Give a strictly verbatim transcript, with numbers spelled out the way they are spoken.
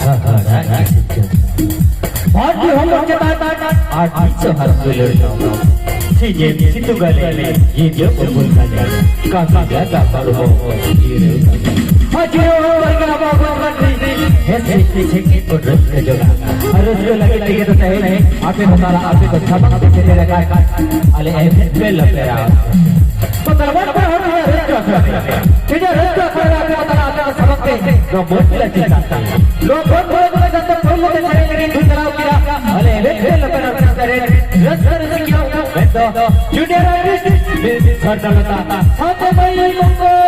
ᱦᱟᱦᱟᱲᱟ ᱜᱮ ᱥᱤᱨᱡᱟᱹᱣ ᱮᱱᱟ᱾ ᱵᱷᱟᱨᱚᱛᱤᱭᱚ ᱦᱚᱯᱚᱱ ᱪᱮᱛᱟᱱ ᱟᱹᱰᱤ ᱥᱚᱦᱟᱨ ᱫᱩᱞᱟᱹᱲ ᱫᱚ ᱥᱤᱧᱮᱢ ᱥᱤᱛᱩᱝ ᱟᱞᱮ, ᱧᱤᱫᱟᱹ ᱩᱢᱩᱞ ᱠᱟᱞᱮ, ᱠᱟᱹᱢᱤ ᱞᱟᱸᱜᱟ ᱦᱚᱲᱢᱚ ᱡᱤᱨᱟᱹᱣ ᱠᱟᱞᱮ᱾ ᱟᱨ ᱡᱤᱨᱟᱹᱣ ᱦᱚᱲᱢᱚ ᱨᱮᱜᱮ ᱟᱵᱚ ᱟᱵᱚ ᱠᱟᱹᱢᱤ ᱦᱮᱸᱥᱮ ᱥᱮ ᱥᱮ ᱵᱚᱱ ᱨᱟᱹᱥᱠᱟᱹ ᱡᱚᱝᱟ᱾ ᱟᱨ ᱨᱟᱹᱥᱠᱟᱹ ᱞᱟᱹᱜᱤᱫ ᱛᱮᱜᱮ ᱫᱚ ᱛᱮᱦᱮᱧ ᱟᱯᱮ ᱠᱚ ᱛᱟᱞᱟ ᱟᱯᱮ ᱠᱚ ᱥᱟᱢᱟᱝ ᱛᱮ ᱥᱮᱴᱮᱨ ᱟᱠᱟᱱ ᱟᱞᱮ ᱮᱱᱮᱡ ᱯᱮ ᱞᱟᱯᱮᱨᱟ᱾ ᱛᱚ ᱛᱟᱞᱟ ᱵᱚᱱ ᱯᱟᱲᱦᱟᱣ ᱠᱮᱫᱟ ᱨᱟᱹᱥᱠᱟᱹ ᱟᱠᱷᱲᱟ ᱨᱮ᱾ ᱴᱷᱤᱠ ᱜᱮᱭᱟ, ᱨᱟᱹᱥᱠᱟᱹ ᱟᱠᱷᱲᱟ ᱨᱮ ᱟᱯᱮ ᱠᱚ ᱛᱟᱞᱟ ᱟᱯᱮ ᱠᱚ ᱥᱟᱢᱟᱝ ᱛᱮ ᱱᱚᱣᱟ ᱢᱚᱡᱽ ᱞᱮ ᱪᱮᱥᱴᱟ ᱠᱮᱫᱟ᱾ ᱱᱚᱣᱟ ᱵᱚᱱ ᱯᱟᱲᱦᱟᱣ ᱠᱮᱫᱟ ᱡᱟᱛᱮ ᱯᱳᱭᱞᱳ ᱛᱮ ᱥᱮᱨᱮᱧ ᱞᱟᱹᱜᱤᱫ ᱫᱩ ᱪᱟᱞᱟᱣ ᱠᱮᱫᱟ᱾ ᱟᱞᱮ ᱮᱱᱮᱡ ᱯᱮ ᱞᱟᱯᱮᱨᱟ ᱨᱟᱹᱥᱠᱟᱹ ᱨᱮ ᱨᱟᱹᱥᱠᱟᱹ ᱨᱟᱹᱥᱠᱟᱹ ᱢᱮᱱᱫᱚ ᱡᱩᱱᱤᱭᱟᱨ ᱟᱨᱴᱤᱥᱴ ᱢᱤᱥ ᱥᱚᱨᱱᱚᱞᱚᱛᱟ ᱥᱟᱶᱛᱮ ᱢᱟᱹᱭ ᱢᱚᱝᱜᱚᱞ